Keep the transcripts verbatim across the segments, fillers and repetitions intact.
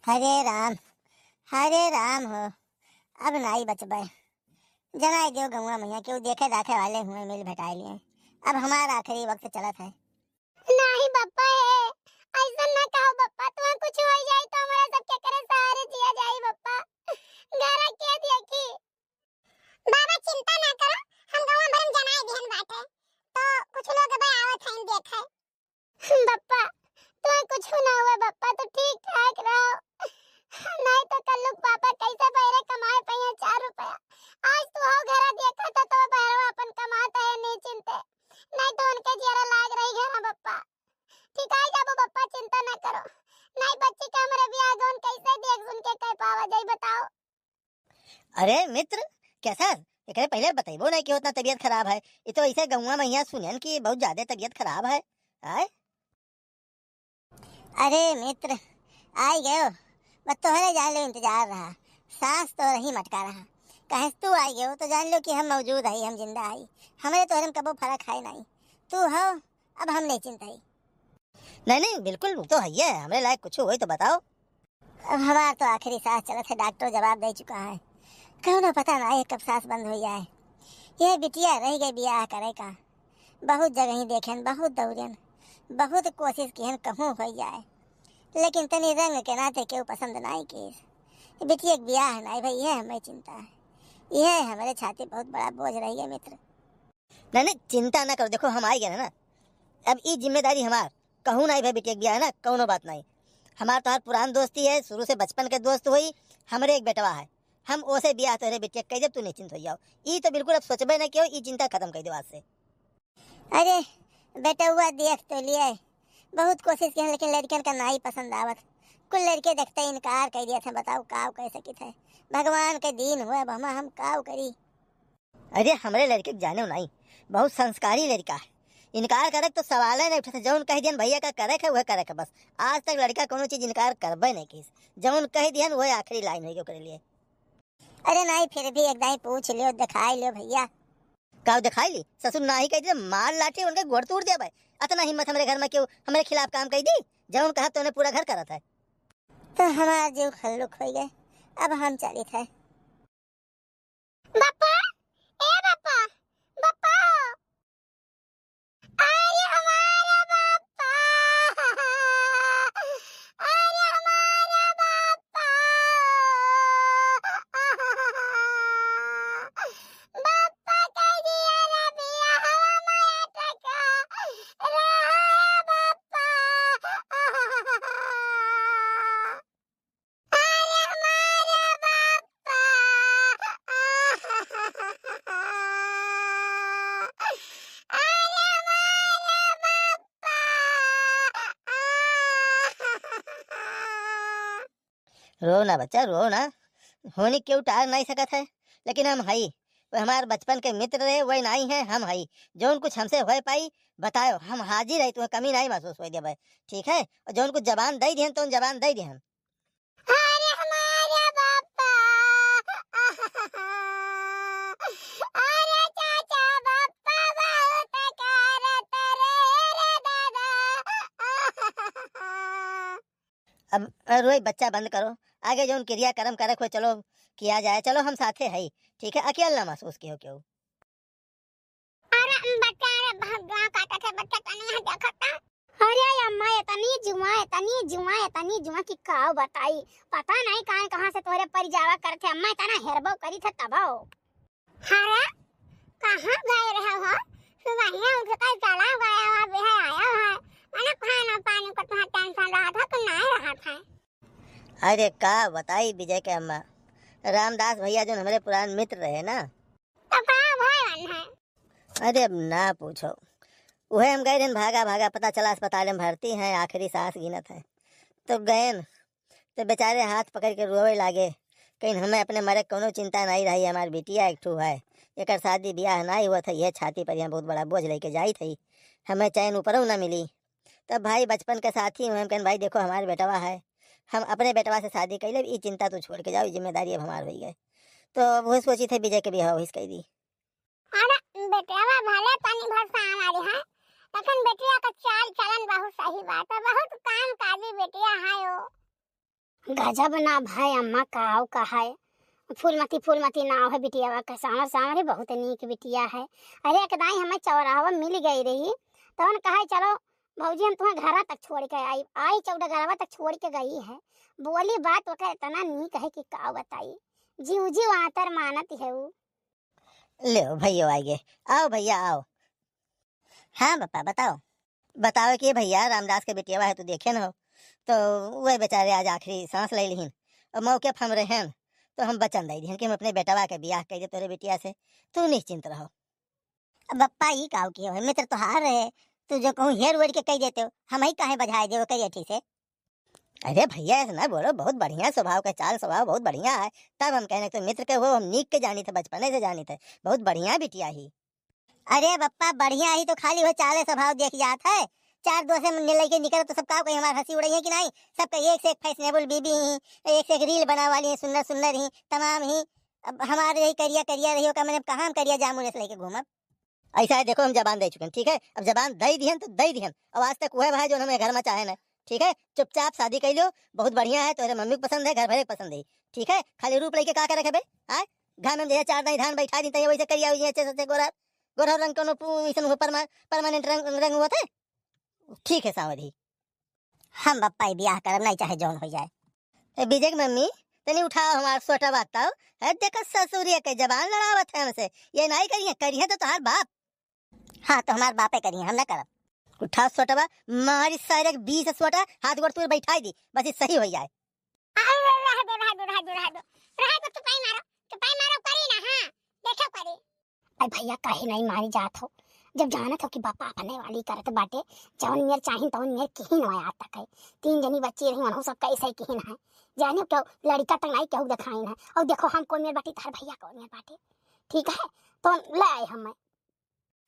हरे राम, हरे राम हो, अब नाई बचबे। जनाई दियो गौवा मइया, केहू देखे दाखे वाले हुए मिल भेटाए लिए। अब हमार आखिरी वक्त चलत है। नाही बप्पा हे, ऐसन ना कहो बप्पा, तुहा कुछ हो जाई तो हमरा सब केकरे सहारे जिया जाई बप्पा। घरा के देखी? बाबा चिंता ना करो, हम गौवा भर में जनाई दिहन बाटे, तो कुछ लोग अबे आवत हैं देखे। बप्पा, तुहा कुछ ना हुआ बप्पा, तू ठीक ठाक रहो, नहीं तो कल्लू के पापा कैसे बहरे कमाए पइहे चार रुपया। आज तू हो घरा देखा तो, तो बहरवा अपन कमात है नहीं चिंते, नहीं तो उनके जियरा लाग रही घरा बप्पा। ठीक आई जाबो बप्पा, चिंता ना करो। नहीं बच्ची के हमरे बियाह गौन कैसे देख सुन के कह पावा जाई बताओ। अरे मित्र, कैसा? एकरे पहले बतैबो नहीं कि उतना तबीयत खराब है। ये तो ऐसे गौवा मइया सुनेन कि बहुत ज्यादा तबीयत खराब है। आय? अरे मित्र, आई गयो, बस तोहरे जान लो इंतजार रहा, सांस तोहरे ही मटका रहा। कहे से तू आई गयो तो जान लो कि हम मौजूद हई, हम जिंदा हई, हमरे तोहरे में कबो फर्क है नहीं। तू हो, अब हम नहीं चिंता हई। नहीं, नहीं, बिल्कुल तो है, हमरे लायक कुछ होई तो बताओ। अब हमार तो आखिरी सांस चलत है, डॉक्टर जवाब दे चुका है, कौनो पता ना है कब सांस बंद हो जाए। ये बिटिया रह गई बियाह करे का, बहुत जगह ही देखेन, बहुत दौड़ेन, बहुत कोशिश किहन कहूँ हो जाए, लेकिन तनी रंग के नाते केहू पसंद नाई किस। बिटिया के बियाह नाई भई, यह हमें चिंता है, यह हमारे छाती बहुत बड़ा बोझ रही है मित्र। नहीं, नहीं, चिंता ना करो, देखो हम आई गए ना, अब ई जिम्मेदारी हमार, कहूँ नाई भई बिटिया के बियाह है ना, कौनो बात नाई। हमार तोहार पुरान दोस्ती है, शुरू से बचपन के दोस्त होई, हमरे एक बेटवा है, हम ओसे बियाह तोहरे बिटिया के कह देब, तू निश्चिंत हो जाओ। ई तो बिल्कुल अब सोचबे ना कियो, ई चिंता खत्म कर दो आज से। अरे बेटवा देख तो लिए, बहुत कोशिश किहन लेकिन लड़कियन का नाई पसंद आवत। कुल लड़के देखते इनकार कर दिया था, बताओ काव कह सकित है। भगवान के दीन हुए, अब हम, हम काव करी। अरे हमरे लड़के के जाने नाई, बहुत संस्कारी लड़का है। इनकार करे के तो सवाल है नहीं उठत, जौन कह दिहन भैया का करे के वह करे के बस। आज तक लड़का कोनो चीज इनकार करबे नहीं किस, जौन कह दिहन वह आखिरी लाइन होई ओकरे लिए। अरे नाई, फिर भी एक दाई पूछ लियो, दिखाई लियो भैया। काव दिखाई ली? ससुर नाही कह दे, मार लाठी उनके गोड़ तोड़ देबे। अतना हिम्मत हमरे घर में केहू हमरे खिलाफ काम कह दी? जौन कहा तौने पूरा घर करत है। तो हमार जीव खल्लुक हो गए, अब हम चलित है। बप्पा, ए बप्पा, बप्पा। अरे हमारा बप्पा, अरे हमारा बप्पा, बप्पा कह दिया रे बियाहवा में अटका रहा बप्पा। अरे हमारा बप्पा, अरे हमारा बप्पा। रो ना बच्चा, रो ना। होनी केहू टार नाई सकत है, लेकिन हम हई। वो हमार बचपन के मित्र रहे, वही नाई है, हम हई। जौन कुछ हमसे होए पाई, बतायो, हम हाजिर है, तुम्हें कमी नाई महसूस होए देबे, ठीक है? और जौन कुछ जबान दई दिहन, तो जबान दई दिहन। अरे हमारे बापा, अरे चाचा बापा बहुत करत रे रे दादा। अब रोई बच्चा बंद करो, आगे जौन क्रियाकर्म करे को चलो किया जाए, चलो हम साथे हई, ठीक है, अकेला ना महसूस कियो केहू। अरे बच्चा, अरे भगवान काटत है बच्चा, तनी यहाँ देखत ना। अरे अम्मा, इतनी जुआ, इतनी जुआ, इतनी जुआ कि का बताई, पता नहीं कहाँ कहाँ से तोहरे परि जावा करत है अम्मा, इतना हेरबो करी थे तबो। अरे कहाँ गए रहे हो? सुबहिया उठ कर चला गया हो, अभी है आया हो। मैंने खाना पानी को तुम्हारा टेंशन रहा था कि नहीं रहा था? अरे का बताई विजय के अम्मा, रामदास भैया जो हमरे पुरान मित्र रहे ना। तो का भय है? अरे अब ना पूछो, उहे हम गए रहन भागा भागा, पता चला अस्पताल में भर्ती हैं, आखिरी सांस गिनत हैं। तो गएन, तो बेचारे हाथ पकड़ के रोवे लागे, कहीं हमें अपने मरे के कौनो चिंता नहीं रही, हमार बिटिया एक ठो है, एकर शादी ब्याह नहीं हुआ था, यह छाती पर यहाँ बहुत बड़ा बोझ लेके जाई थी, हमें चैन ऊपरों ना मिली। तब भाई बचपन के साथी हुए, हम कहन, "भाई देखो हमार बेटवा है, हम अपने बेटवा से शादी कर लेब, ई चिंता तू छोड़ के जाओ, ई जिम्मेदारी अब हमार होई गए।" तो अब वह सोची थे विजय के बियाह वही से कर दी। अरे बेटवा भले तनी भर से हमारी है, लेकिन बेटिया का चाल चलन बहुत सही बात है, बहुत काम काजी बेटिया है वो। गजब ना भाई अम्मा, काव कहाए। फूलमती, फूलमती नाव है बिटियावा का, सांवर सांवर है, बहुत नीक बिटिया है। अरे एक दाई हमें चौराहा मिल गई रही, तवन कहा चलो भौजी हम तुम्हें घरा तक छोड़ के आई, आई चौडगरवा तक छोड़ के गई है। बोली बात ओकर इतना नीक है कि का बताई, जीव जीव आतर मानत है उ। ले भैया आइए, आओ भैया आओ। हाँ बप्पा बताओ। बताओ कि भैया रामदास के बिटियावा है तू देखे न हो, तो वह बेचारे आज आखिरी सांस ले लिहिन और मौके पर हम रहेन, तो हम वचन दे दिहन कि हम अपने बेटवा के बियाह कर दे तोरे बिटिया से, तू निश्चिंत रहो। अब बप्पा ई काव किए हो, मित्र तोहार रहे, तू जो कहूँ हेर वेर के कह देते हो, हम ही काहे बझाए देवे करिए ठीक से। अरे भैया ऐसे ना बोलो, बहुत बढ़िया स्वभाव का, चाल स्वभाव बहुत बढ़िया है। तब हम कहने तो मित्र के हो, हम नीक के जानी थे, बचपने से जानी थे, बहुत बढ़िया बिटिया ही। अरे बप्पा बढ़िया ही तो खाली हो चाले स्वभाव देख जात है, चार दोस्त से मिल के निकल तो सब का कोई हमार हंसी उड़ाई है कि नहीं? सबका एक से एक फैशनेबल बीबी ही, एक से एक रील बनावे वाली है, सुंदर सुंदर ही तमाम ही। अब हमारे यही करिया करिया रही हो का, मैंने कहाँ हम करिया जामुन ऐसे लेके घूमब? ऐसा है, देखो, हम जबान दे चुके हैं, ठीक है? अब जबान दे दिहन तो दे दिहन। अब आज तक वह भाई जो हमें घर में चाहे ना, ठीक है? चुपचाप शादी कर लो, बहुत बढ़िया है, तोरे मम्मी को पसंद है, घर भरे को पसंद है, ठीक है? खाली रूप लेके का करे बे? आए, घर में जैसे चार दाई धान बैठा दी, तो ये वैसे करिया हुई है, अच्छे से अच्छे गोरा, गोरा रंग कोनो पू-, इसन हुआ परमा-, परमानेंट रंग, रंग हुआ थे, ठीक है सावधी। हम बप्पा ई बियाह करब नहीं, चाहे जौन हो जाए। ए, विजय के मम्मी, तनी उठाओ हमार सोटा बात ताओ। है, देखो ससुरिया के जबान लड़ावत है हमसे। ये नहीं करिए, करिए तो तोहार बाप। हाँ, तो हमार बापे करिए, हम ना करब। उठाओ सोटवा, मारी सारे के बीस सोटा, हाथ गोड़ तूर बैठाई दी, बस ये सही हो जाए। अरे, रह दो, रह दो, रह दो, रह दो। रह दो, तुपाई मारो, तुपाई मारो, करी ना, हाँ, देखो करी। अरे भैया, काहे नहीं मारी जात हो, जब जानत हो कि बापा अपने वाली करत बाटे, जौन नियर चाहिन तौन नियर किहिन है आज तक है। तीन जनी बच्ची रही, उन्हों सब कैसे किहिन है, जाने क्यों लड़का टंगाई केहू देखाइन है। और देखो हम कौन नियर बाटी, तार भैया कौन नियर बाटे, ठीक है, तो ले आए हम।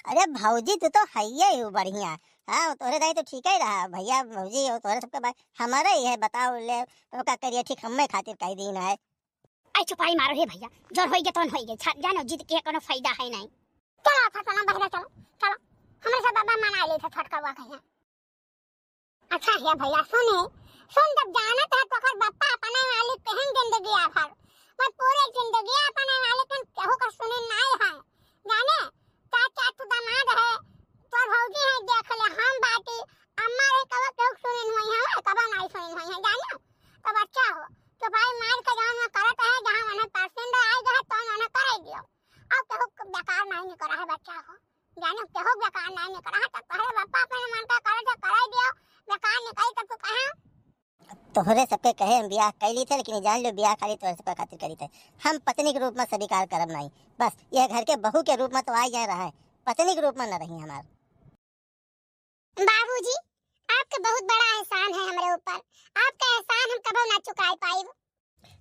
अरे भौजी, तू तो हइये ही बढ़िया। हाँ, तोहरे दाई तो ठीक ही रहा, भैया भौजी हो तोहरे सबके भाई, हमारे ही है, बताओ ले, तो का करिए, ठीक हमें खातिर कही दीन है। आई चुपाई मारो हे भैया, जोर होई गे तौन होई गे, छा-, जानो जिद के कोनो फायदा है नहीं। चलो फसना बहरा चलो, चलो, हमरे सब बाबा मना ले थे छोटका हुआ कहिया। अच्छा हे भैया सुने, सुन, जब जानत है तो ओकर बप्पा अपने वाली केहन जिंदगी आफर, मैं पूरे जिंदगी अपने वाली केहन केहू का सुने नहीं है, जाने, चाचा तू दामाद है, तोर भौजी है, देख ले, हम बाटी, अम्मा रे कब केहू सुने नहीं है, कब नहीं सुने नहीं है, जाने, तो बच्चा हो, तो भाई मार के जौन में करत है, जहाँ मने पसंद आई गए, तो मने करे दियो, अब केहू बेकार नहीं निकला है बच्चा हो। जाने केहू बेकार नाहीं निकला है, तो तोहरे बप्पा अपने मन का करे तो करे दियो, बेकार निकली तो तू कहाँ? तोहरे सबके कहे हम बियाह कैली थे, लेकिन जान लो बियाह खाली तोहरे सबके खातिर करी थे। हम पत्नी के रूप में स्वीकार करब नाहीं, बस यह घर के बहू के रूप में तो आ ही रहा है, पत्नी के रूप में न रही हमार। बाबूजी, आपका बहुत बड़ा एहसान है हमरे ऊपर, आपका एहसान हम कबो ना चुकाई पाइब।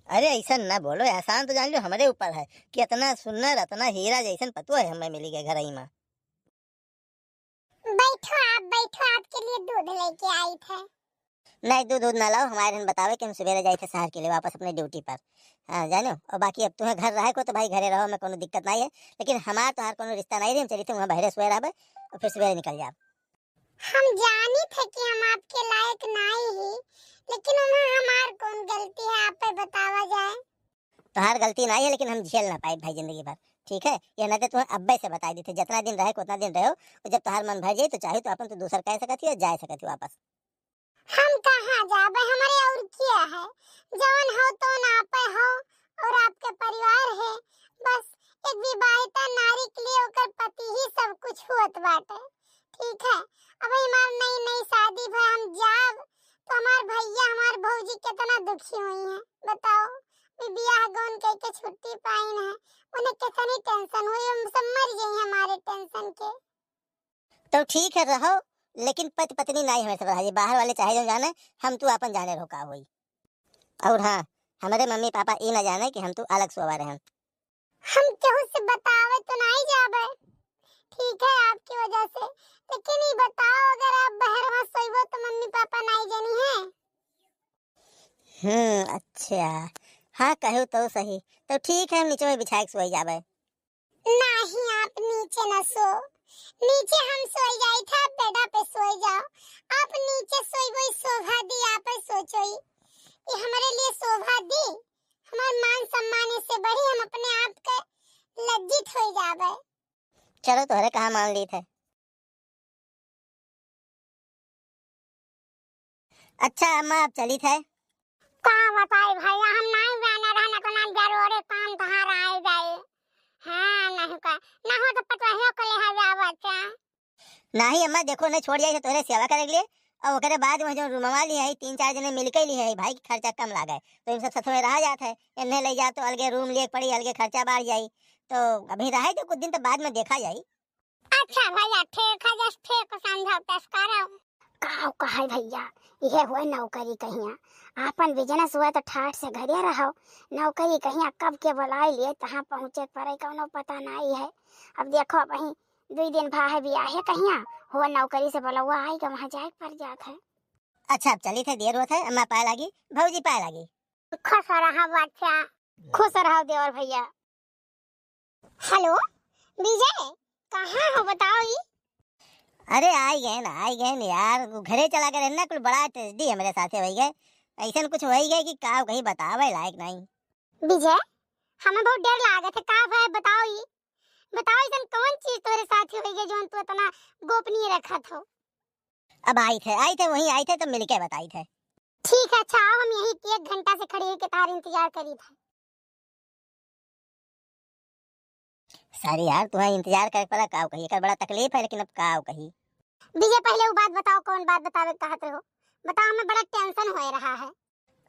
अरे ऐसा ना बोलो, एहसान तो जान लो हमरे ऊपर है कि इतना सुंदर, इतना हीरा जैसन पतोह है हमें मिली गए घर ही में। बैठो आप, बैठो, आपके लिए दूध लेके आई थे। नहीं, दूध दूध ना लाओ, हमारे हन बतावे कि हम सवेरे जाए थे शहर के लिए वापस अपने ड्यूटी पर। हाँ जानो, और बाकी अब तुम्हें घर रहे को तो भाई घरे रहो, हमें कोनो दिक्कत नहीं है, लेकिन हमार तोहार कोनो रिश्ता नहीं रही, हम चली थे वहाँ बहरे सोए रहबे और फिर सवेरे निकल जाब। हम जानी थे कि हम आपके लायक नाई ही, लेकिन उमा हमार कौन गलती है, आप पे बतावा जाए। तोहार गलती नाई है, लेकिन हम झेल ना पाए भाई जिंदगी भर, ठीक है? यह नाते तुम्हें अब्बे से बताई दी थे, जितना दिन रहे उतना दिन रहो, और जब तोहार मन भर जाए तो चाहे तो अपन तो दूसर कह सकत ही और जा सकत ही वापस। हम कहाँ जाबे, हमारे और क्या है, जवन हो तो ना पे हो, और आपके परिवार है, बस एक विवाहिता नारी के लिए ओकर पति ही सब कुछ होत बाटे। ठीक है, अब हमार नई नई शादी भय, हम जाब तो हमार भैया, हमार भौजी कितना दुखी हुई हैं, बताओ। वे बियाह गौन कह के छुट्टी पाइन है, उन्हें कितनी टेंशन हुई, हम सब मर गई हमारे टेंशन के। तो ठीक है रहो, लेकिन पति पत्नी नहीं हमें सब रहा, बाहर वाले चाहे जो जाने, हम तू अपन जाने रहो का होई। और हाँ, हमारे मम्मी पापा ई ना जाने कि हम तू अलग सोवा रहे। हम केहू से बतावे तो नहीं जाबे, ठीक है आपकी वजह से, लेकिन ये बताओ अगर आप बहर में सोइबो तो मम्मी पापा नहीं जानी है। हम्म, अच्छा, हाँ कहू तो सही, तो ठीक है हम नीचे में बिछाए के सोई जाबे। नहीं, आप नीचे न सो, नीचे हम सोई जाई थे, आप बेडा पे सोई जाओ। आप नीचे सोई वही शोभा दी, आप सोचो ही, ये हमारे लिए चलो, तोहरे कहा मान लीत है। अच्छा अम्मा, अब चलित है। का बताई भैया, हम नाहीं जाने रहन, इतना जरूरी काम तहार आइ जाए। हाँ, नहीं का, ना हो तो पतोहियो के लिहा जावा, अच्छा। नाहीं अम्मा, देखो, नहीं छोड़ जाई तो तोहरे सेवा करे के लिए, और ओकरे बाद में जो रूमवा ली है, तीन चार जने मिलके ली है, भाई के खर्चा कम लागे, तो इन सब साथ में रहा जात है। इन्हें ले जाओ तो अलगे रूम लिए पड़ी, अलगे खर्चा बढ़ जाई। तो अभी रहे दो कुछ दिन, तो बाद में देखा जाई। अच्छा भैया, ठीक है, जस ठीक समझो, तस करो। का कहे भैया, इहे हुए नौकरी कहिया, आपन बिजनेस हुए तो ठाट से घरे रहो, नौकरी कहिया कब के बुलाई लिए, तहाँ पहुँचे के पड़े, कौनो पता नहीं है। अब देखो, अब वहीं दुई दिन भा है बियाहे कहिया, हुए नौकरी से बुलवा आई के वहाँ जाए के पड़ जात है। अच्छा, अब चलित है, देर होत है, अम्मा पाए लागी, भौजी पाए लागी। खुश रहा बच्चा। खुश रहो देवर भैया। हेलो विजय, कहाँ हो बताओ ई? अरे आई गए ना, आई गए ना यार, वो घरे चला गए ना, कुल बड़ा ट्रेजेडी हमरे साथे होई गए। ऐसन कुछ होई गए कि का कहीं बतावे लायक नहीं। विजय, हमें बहुत डर लागत है, का भय बताओ ई? बताओ ऐसन कौन चीज तोरे साथे होई गए जौन तू इतना गोपनीय रखत हो? अब आई थे, आई थे, वहीं आई थे तो मिलके बताई थे। ठीक है, अच्छा आओ, हम यहीं एक घंटा से खड़ी होके तार इंतजार करी थे। सॉरी यार, तुम्हें इंतजार करे पड़ा, काव कही, एकर बड़ा तकलीफ है, लेकिन अब काव कही। विजय, पहले वो बात बताओ, कौन बात बतावे के कहत रहो? बताओ, हमें बड़ा टेंशन हो रहा है।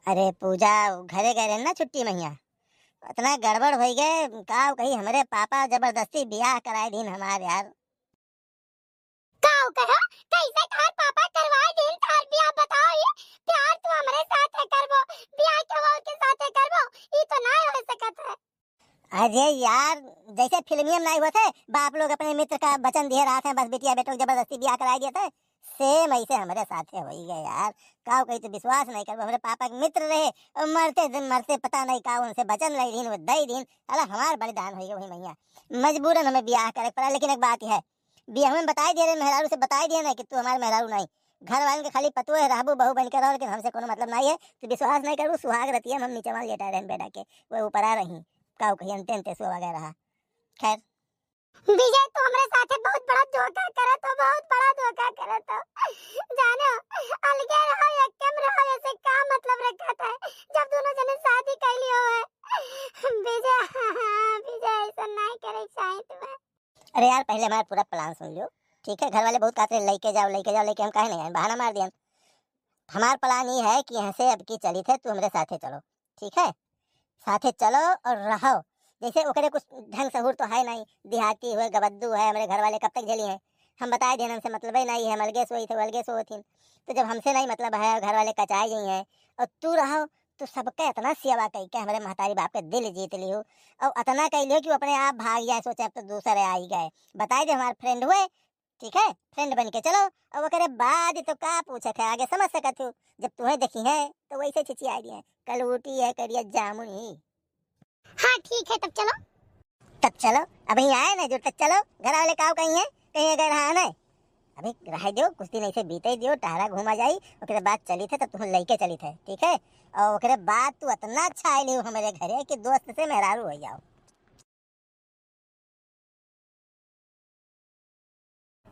अरे पूजा, घरे गए रहे ना छुट्टी महिया, इतना गड़बड़ हो गए, काव कही, हमरे पापा जबरदस्ती ब्याह कराए दीन हमार यार। काव कहो, कैसे तोहार पापा करवाए दीन तोहार बियाह? बताओ, ये प्यार तू हमरे साथे करबो, बियाह के और के साथे करबो, ई तो ना हो सकत है। अरे यार, जैसे फिल्मिया में नहीं होते, बाप लोग अपने मित्र का वचन दिए रहते हैं, बस बिटिया बेटो के जबरदस्ती बियाह कराए दिए थे, सेम ऐसे हमरे साथे होई गए यार। काव कही तो विश्वास नहीं करबो, हमरे पापा के मित्र रहे और मरते दिन मरते पता नहीं का उनसे वचन ले दीन, वो दे दीन, साला हमार बलिदान होई गए वही महिया। मजबूरन हमें बियाह करे के पड़ा, लेकिन एक बात है, बियाह में बताई दिए रहे मेहरारू से, बताई दिए ना कि तू हमार मेहरारू नहीं। घर वालन के खाली पतोह रहबू, बहू बन के रहो, लेकिन हमसे कोनो मतलब नहीं है। तू विश्वास नहीं करबू, सुहाग रतिया में हम नीचे वहाँ लेटा रहन बेटा के, वो ऊपर आ रही, काव कही अंते अंते सुआ वगैरह। खैर। विजय, तू हमरे साथे बहुत बड़ा धोखा करत हो, बहुत बड़ा धोखा करत हो। जानो, अलगे रहो, एक्के में रहो, ऐसे का मतलब रखत है, जब दोनों जने शादी कैली हो है। विजय, विजय, ऐसा नहीं करे के चाही तुम्हें। अरे यार, पहले हमारा पूरा प्लान सुन लियो, ठीक है? घर वाले बहुत कहते हैं, "लेके जाओ, लेके जाओ", लेके हम काहे नहीं आए, बहाना मार दिया। हमार प्लान ये है कि यहाँ से अब की चलित है, तू हमरे साथे चलो, ठीक है? साथे चलो और रहो। जैसे ओकरे कुछ ढंग सहूर तो है नहीं, देहाती हुए, गबद्दू है, हमरे घर वाले कब तक झेली हैं? हम बताए देन, हमसे मतलब ही नहीं है, हम अलगे सोई थे, वो अलगे सोई थी। तो जब हमसे नहीं मतलब है, घर वाले कचाए गई हैं, और तू रहो, तू सबके इतना सेवा कई के हमरे महतारी बाप के दिल जीत लियो, और इतना कई लियो कि वो अपने आप भाग जाए, सोचे अब तो दूसरे आ ही गए। बताई दे हमारे फ्रेंड हुए, ठीक है, फ्रेंड बन के चलो, और ओकरे बाद तो का पूछे है, आगे समझ सकत हो। जब तुम्हें देखी है तो वैसे चिचिया दिए, कलूटी है करिया जामुन ही। हाँ ठीक है, तब चलो। तब चलो, अभी आए ना जो, तब चलो, घर वाले काव कही है, कहीं अगर हाँ ना, अभी रह दियो, कुछ दिन ऐसे बीते दियो, टहरा घूमा जाई, ओकरे बाद चली थे, तब तुम लेके चली थे, ठीक है? और ओकरे बाद तू इतना अच्छा आइली हो हमारे घरे कि दोस्त से मेहरारू हो जाओ।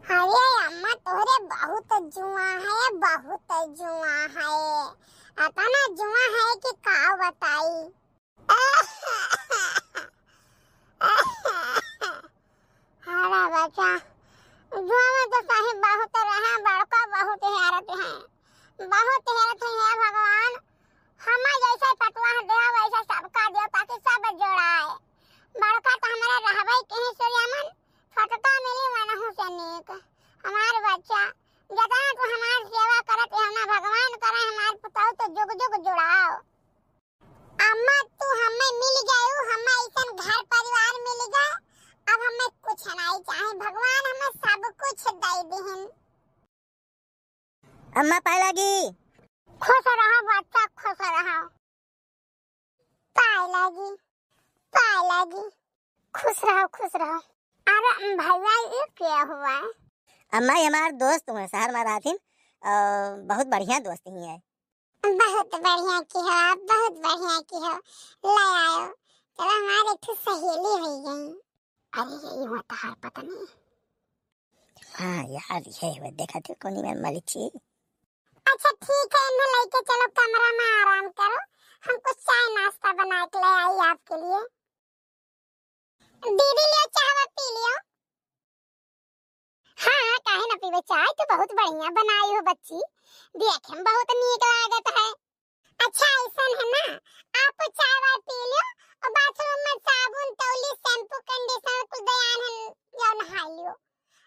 अरे अम्मा, तोहरे बहुत जुआ है, बहुत जुआ है, इतना जुआ है कि का बताई। अरे बच्चा, जुआ में तो सही बहुत रहे, बड़का बहुत हेरत हैं, बहुत हेरत हैं। हे भगवान, हमें जैसे पतोह दिया वैसे सबका दियो, ताकि सब जुड़ाए। बड़का तो हमारा रहबे कहीं सूर्यमन, छोटका मिली वनहु से नीक। हमार बच्चा, जतना तू हमार सेवा करत है, हमना भगवान करे हमार पुतहु तो जुग जुग जुड़ाओ। अम्मा, तू हमें मिल गयू, हमें ऐसन घर परिवार मिल गए, अब हमें कुछ नहीं चाहे, भगवान हमें सब कुछ दे दिहिन। अम्मा पाए लागी। खुश रहो बच्चा, खुश रहो। पाए लागी, पाए लागी। खुश रहो, खुश रहो। अरे भैया, ये क्या हुआ है? अम्मा, ये हमार दोस्त हुए, शहर में रहथिन, और बहुत बढ़िया दोस्त ही है। बहुत बढ़िया की हो आप, बहुत बढ़िया की हो। ले आयो, चलो हमारे एक ठो सहेली हो गई। अरे, यही हुआ तहार पत्नी। हाँ यार, ये हुआ, देखा थे कोनी में मलिक छी। अच्छा ठीक है, इन्हें लेके चलो कमरा में आराम करो, हम कुछ चाय नाश्ता बना के ले आई आपके लिए। दीदी लियो चाहवा पी लियो। हाँ, काहे ना पीबे, चाय तो बहुत बढ़िया बनाई हो बच्ची, देखे में बहुत नीक लागत है। अच्छा ऐसन है ना, आप चाय वाय पी लियो और बाथरूम में साबुन, तौली, शैम्पू, कंडीशनर कुल दयान है, जाओ नहा लियो,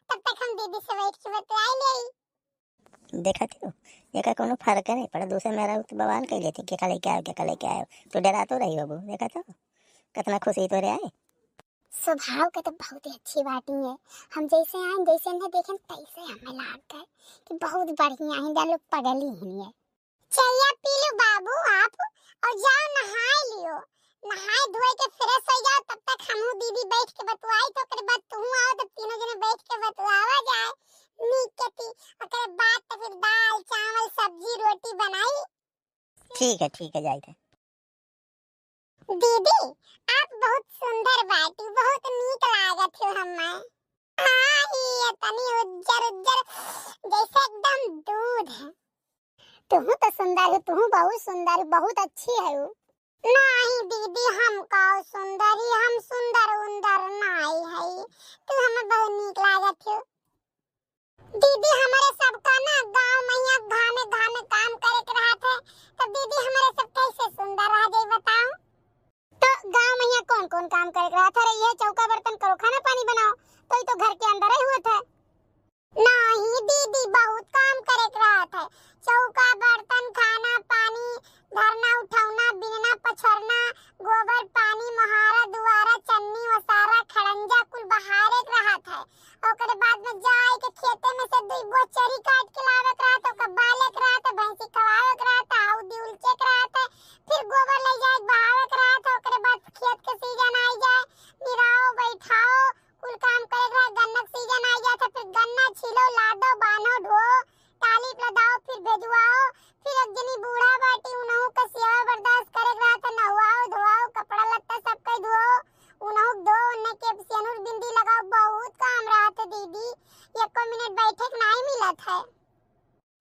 तब तक हम दीदी से बैठ के बतलाई ले। देखा थियो, एका कोनो फर्क नहीं पड़ा, दूसरे मेहरारू तो बवाल कर लेती, "केका लेके आयो, केका लेके आयो?" तो डरा तो रही होबू, देखा तो कितना खुशी तो रहे। स्वभाव के तो बहुत ही अच्छी बात ही है, हम जैसे आए, जैसे इन्हें देखें, तैसे हमें लाग गए कि बहुत बढ़िया है, जान लो पगली ही है। चलिए पी लो बाबू आप, और जाओ नहाए लियो, नहाए धोए के फ्रेश हो जाओ, तब तक हमहू दीदी बैठ के बतुआई, तो ओकरे बाद तुहू आओ, तब तीनों जने बैठ के बतुआवा जाए नीक के ती-, ओकरे बाद तो फिर दाल चावल सब्जी रोटी बनाई। ठीक है, ठीक है, जाइत है। दीदी, आप बहुत सुंदर बाटी, बहुत नीक लागत हो हमें। हाँ, ही ये तनी उज्जर उज्जर, जैसे एकदम दूध है। तुहू तो सुंदर हो, तुहू बहुत सुंदर हो, बहुत अच्छी है वो। नहीं दीदी, हम का सुंदर ही, हम सुंदर उंदर नहीं है, तू हमें बहुत नीक लागत हो। दीदी, हमरे सबका ना गाँव में यहाँ घामे घामे काम करे के रहत है, तो दीदी, हमरे सब कैसे सुंदर रह जाई, बताओ? तो गाँव में यहाँ कौन कौन काम करे के रहत है? अरे, ये चौका बर्तन करो, खाना पानी बनाओ, तो ये तो घर के अंदर ही होत है। नहीं दीदी, बहुत काम करे के रहत है, चौका बर्तन, खाना पानी, धरना उठौना, बिनना पछरना, गोबर पानी, मोहारा दुआरा, चन्नी ओसारा, खड़ंजा कुल बहारे के रहत है। ओकरे बाद में जाए के खेते में से दुई बोझ चरी काट के लावे के रहत, ओकर बाले के रहत, भैंसी खवावे के रहत, हौदी उलचे के रहत, फिर गोबर ले जाए के बहावे के रहत। ओकरे बाद खेत के सीजन आई जाए, निराओ बैठाओ, कुल काम करे के रहत। गन्ना के सीजन आई जात है, फिर गन्ना छीलो, लादो, बान्हो, ढो, टाली पे लदाओ, फिर भेजवाओ, फिर एक जनी बूढ़ा बाटी, उनहू का सेवा बर्दाश्त करे के रहत है, नहवाओ, धोआओ, कपड़ा लत्ता सब कई धोओ, उनहू के धो, उन्हें के सेनुर बिंदी लगाओ, बहुत काम रहत है दीदी, एको मिनट बैठे के नहीं मिलत है।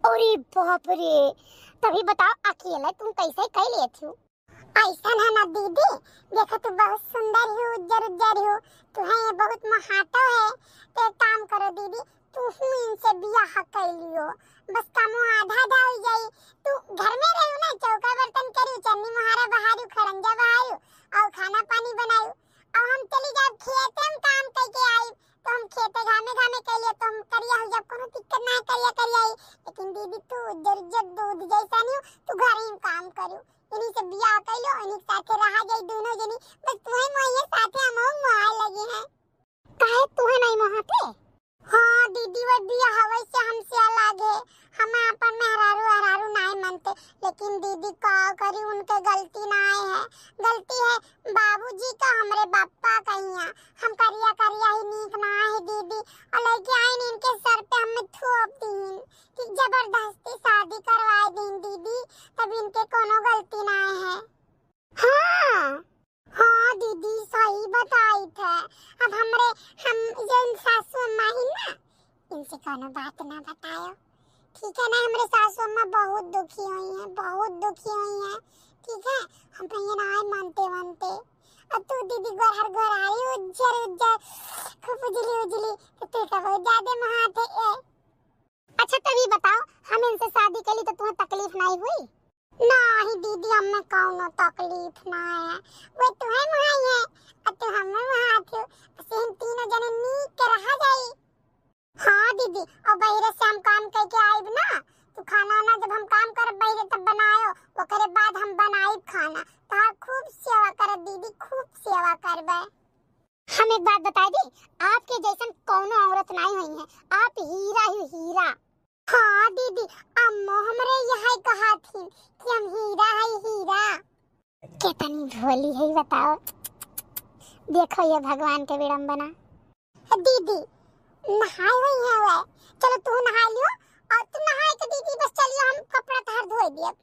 अरे बाप रे, तभी बताओ अकेले तुम कैसे कई लेत हो? ऐसन है ना दीदी, देखो तू बहुत सुंदर हो, उज्जर उज्जर हो, तुहे ये बहुत मोहातो है, तो एक काम करो दीदी, तुहू इनसे बियाह कर लियो, बस कामो आधा आधा हो जाई। तू घर में रहू ना, चौका बर्तन करू, चन्नी मोहारा बहारू, खड़ंजा बहारू, और खाना पानी बनाऊ, और हम चली जाब खेते में काम करके आई, तो हम खेते घामे घामे कर लिए, तो हम करिया हो जाब, कोनो दिक्कत ना, करिया करिया ही। लेकिन दीदी तू उज्जर उज्जर दूध जैसा नहीं हो, तू घर ही में काम करू, इन्हीं से बियाह कर लो, इन्हीं के साथे रहा जाई दोनों जनी, बस तुहे मोहिए साथे हम मोहाए लगे हैं। काहे तुहे नहीं मोहाते? हाँ दीदी, वो बियाह हवे से हमसे अलग है, हमें अपन मेहरारू हरारू नहीं मानते, लेकिन दीदी का करी, उनके गलती नहीं है, गलती है बाबूजी का, हमरे बापा का हिया। हम करिया करिया ही नीक ना है दीदी, और लेके आइन इनके सर पे हमें थोप दीन कि जबरदस्ती शादी करवाए दीन दीदी, तब इनके कोनो गलती ना है। हाँ, हाँ दीदी, सही बताई थे। अब हमरे, हम जो इन सासू अम्मा ही ना, इनसे कोनो बात ना बतायो, ठीक है ना? हमरे सासू अम्मा बहुत दुखी हुई हैं, बहुत दुखी हुई हैं, ठीक है? हम तो ये ना आए मानते वानते। अब तू दीदी गोरहर गोरहरी उज्जर उज्जर, खूब उजली उजली, तो तू तो बहुत ज्यादा महात है ए। अच्छा तभी बताओ, हम इनसे शादी के लिए तो तुम्हें तकलीफ नहीं हुई? नहीं दीदी, हमें कौनो तकलीफ ना है, वो तुम्हें वहाँ है और तू हमें वहाँ थी, बस हम तीनों जने नीक के रहा जाई। हाँ दीदी, और बहिरे से हम काम करके आइब ना, तू खाना वाना जब हम काम करब बहिरे तब बनायो, ओकरे बाद हम बनाइब खाना। तोहार खूब सेवा करब दीदी, खूब सेवा करबे। हम एक बात बताई दी, आपके जैसन कौनो औरत नहीं हुई है, आप हीरा ही हीरा। हाँ दीदी, अम्मो हमरे यही कहा थी कि हम हीरा है हीरा। कितनी भोली है बताओ, देखो ये भगवान के विडम्बना। दीदी, नहाए हुई है वह। चलो तू नहा लियो और तू नहाए के दीदी बस चलियो, हम कपड़ा तहार धोए दियब।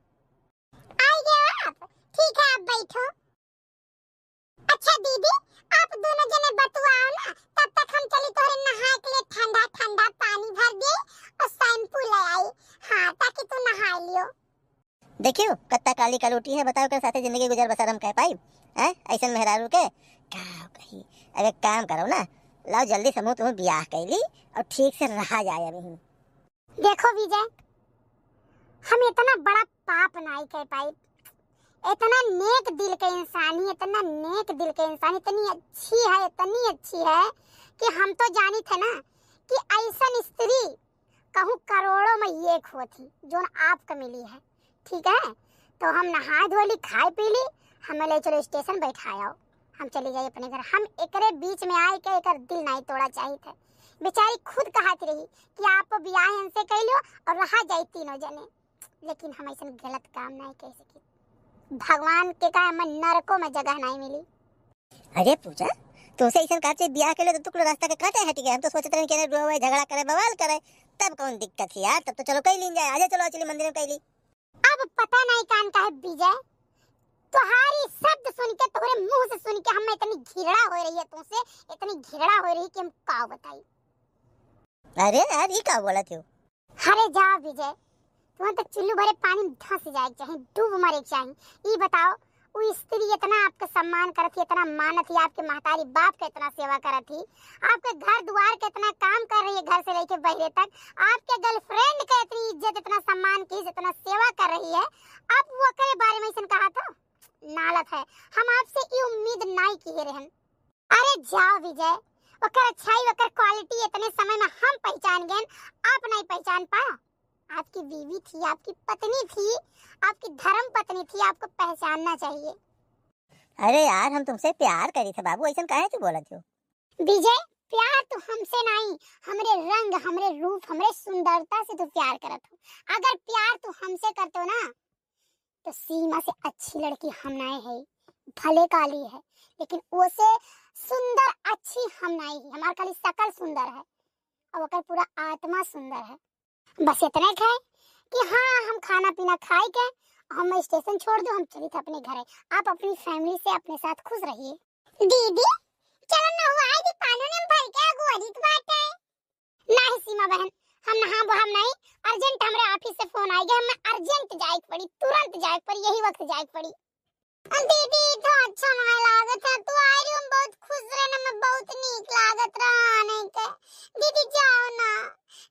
आई गए आप? ठीक है, आप बैठो। अच्छा दीदी, आप दोनों जने बतुआओ ना, चली तोहरे नहाए के लिए ठंडा ठंडा पानी भर दे और शैम्पू ले आई। हाँ, ताकि तू नहा लियो। देखियो, कत्ता काली कलूटी है, बताओ, के साथे जिंदगी गुजर बसर हम कह पाई? हैं? ऐसन मेहरारू के का कही? अब एक काम करो ना, लाओ जल्दी समूह तुम्हें बियाह कर ली और ठीक से रहा जाए अभी। देखो विजय, हम इतना बड़ा पाप नाई कर पाई। इतना नेक दिल के इंसान ही, इतना नेक दिल के इंसान, इतनी अच्छी है, इतनी अच्छी है कि हम तो जानी थे ना कि ऐसन स्त्री कहूँ करोड़ों में एक होत ही, जोन आपका मिली है। ठीक है, तो हम नहाए धो ली, खाए पी ली, हमें ले चलो स्टेशन बैठाए आओ, हम चली जाई अपने घर। हम एकरे बीच में आए के एकर दिल नाई तोड़ा चाहित है। बेचारी खुद कहत रही कि आप बियाह इनसे कर लियो और रहा जाई तीनों जने, लेकिन हम ऐसन गलत काम नाई कर सकी। भगवान के का हमें नरकों में जगह नाई मिली। अरे पूजा, तुमसे ऐसन का चीज बियाह के लिए तो तुकलो रास्ता के काटे हट गए। हम तो सोचते रहे कि अरे रोवे, झगड़ा करे, बवाल करे, तब कौन दिक्कत है यार, तब तो चलो कई लीन जाए, आजा चलो actually मंदिर में कई ली। अब पता नहीं कान का है विजय, तुम्हारी शब्द सुन के, तुम्हारे मुंह से सुन के हमें इतनी घृणा हो रही है तुमसे, इतनी घृणा हो रही कि हम का बताई। अरे यार, ये का बोलत हो? अरे जा विजय, तुहन तो चुल्लू भरे पानी में धंस जाए के चाही, डूब मरे के चाही। ई बताओ, उ स्त्री इतना आपके सम्मान करत ही, इतना मानत ही, आपके महतारी बाप के इतना सेवा करत ही, आपके घर दुआर के इतना काम कर रही है, घर से लेके बहरे तक, आपके गर्लफ्रेंड के इतनी इज्जत, इतना सम्मान की, इतना सेवा कर रही है, आप वो करे बारे में ऐसन कहा था? नालत है, हम आपसे ई उम्मीद नाई किए रहन। अरे जाओ विजय, ओकर अच्छाई, ओकर क्वालिटी इतने समय में हम पहचान गए, आप नहीं पहचान पाओ। आपकी बीवी थी, आपकी पत्नी थी, आपकी धर्म पत्नी थी, आपको पहचानना चाहिए। अरे यार, हम तुमसे प्यार करी थे बाबू, ऐसन काहे तू बोलत हो? विजय, प्यार तू हमसे नहीं, हमरे रंग, हमरे रूप, हमरे सुंदरता से तू प्यार करत हो। अगर प्यार तू हमसे करते हो ना, तो सीमा से अच्छी लड़की हम नाई है, भले काली है, लेकिन ओसे सुंदर अच्छी हम नाई है। हमार खाली शकल सुंदर है और ओकर पूरा आत्मा सुंदर है। बस इतने है कि हाँ, हम खाना पीना खाए के हम स्टेशन छोड़ दो, हम चली थे अपने घरे। आप अपनी फैमिली से अपने साथ खुश रहिए। दीदी, चलो नहुआई दी, पानी में भर के अगोरित बाटे। नहीं सीमा बहन, हम नहाब वहाब नहीं, अर्जेंट हमरे ऑफिस से फोन आइगे, हमें अर्जेंट जाए के पड़ी, तुरंत जाए के पड़ी, यही वक्त जाए के पड़ी। दीदी, तो अच्छा नहीं लागत है, तू आई रही, हम बहुत खुश रहे ना, मैं बहुत नीक लागत रहा आने के। दीदी जाओ ना,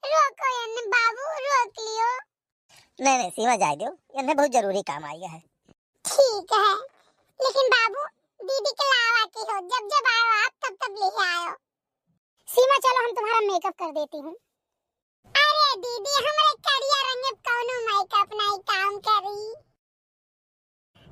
रोको एन्ने बाबू, रोक लियो। नहीं नहीं सीमा, जाए दो, एन्ने बहुत जरूरी काम आइगे है। ठीक है, लेकिन बाबू, दीदी के लावा के हो, जब जब आयो आप तब तब ले आयो। सीमा, चलो हम तुम्हारा मेकअप कर देती हूँ। अरे दीदी, हमरे करिया रंग में कौनो मेकअप नहीं काम करी।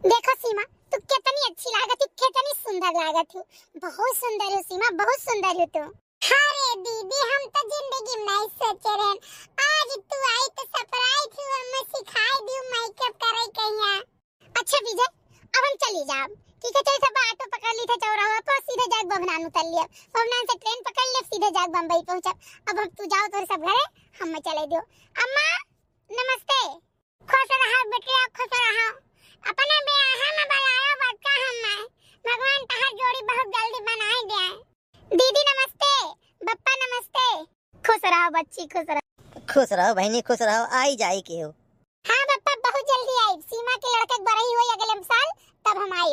देखो सीमा, तू कितनी अच्छी लागत हो, कितनी सुंदर लागत हो, बहुत सुंदर हो सीमा, बहुत सुंदर हो तू। अरे दीदी, हम तो जिंदगी में नहीं सोचे रहन, आज तू आई तो सरप्राइज हुआ, मैं सिखाई दियो मेकअप करे कहिया। अच्छा विजय, अब हम चली जाब। ठीक है, चल सब ऑटो पकड़ ली थे चौराहा पर, सीधे जाके बभनान उतर लिया। बभनान से ट्रेन पकड़ लिया, सीधे जाके बम्बई पहुंचब। अब हम, तू जाओ तोरे सब घरे, हम मैं चले दियो। अम्मा, नमस्ते। खुश रहा बेटिया, खुश रहा। अपने ब्याह में बुलाया बच्चा हम मैं। भगवान तहार जोड़ी बहुत जल्दी बनाए दे। दीदी नमस्ते, बप्पा नमस्ते। खुश रहो बच्ची, खुश रहो। खुश रहो बहनी, खुश रहो, आई जाई के हो। हाँ बप्पा, बहुत जल्दी आई। सीमा के लड़का के बरही हुई अगले साल, तब हम आई।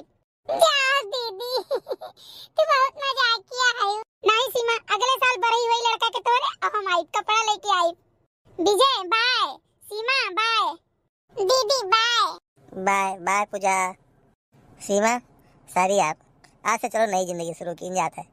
जा दीदी, तू बहुत मजाकिया है। नहीं सीमा, अगले साल बरही हुई लड़का के तोरे, अब हम आई, कपड़ा लेके आई। विजय बाय, सीमा बाय। दीदी बाय। बाय बाय पूजा। सीमा, सारी आप, आज से चलो नई जिंदगी शुरू की जात है।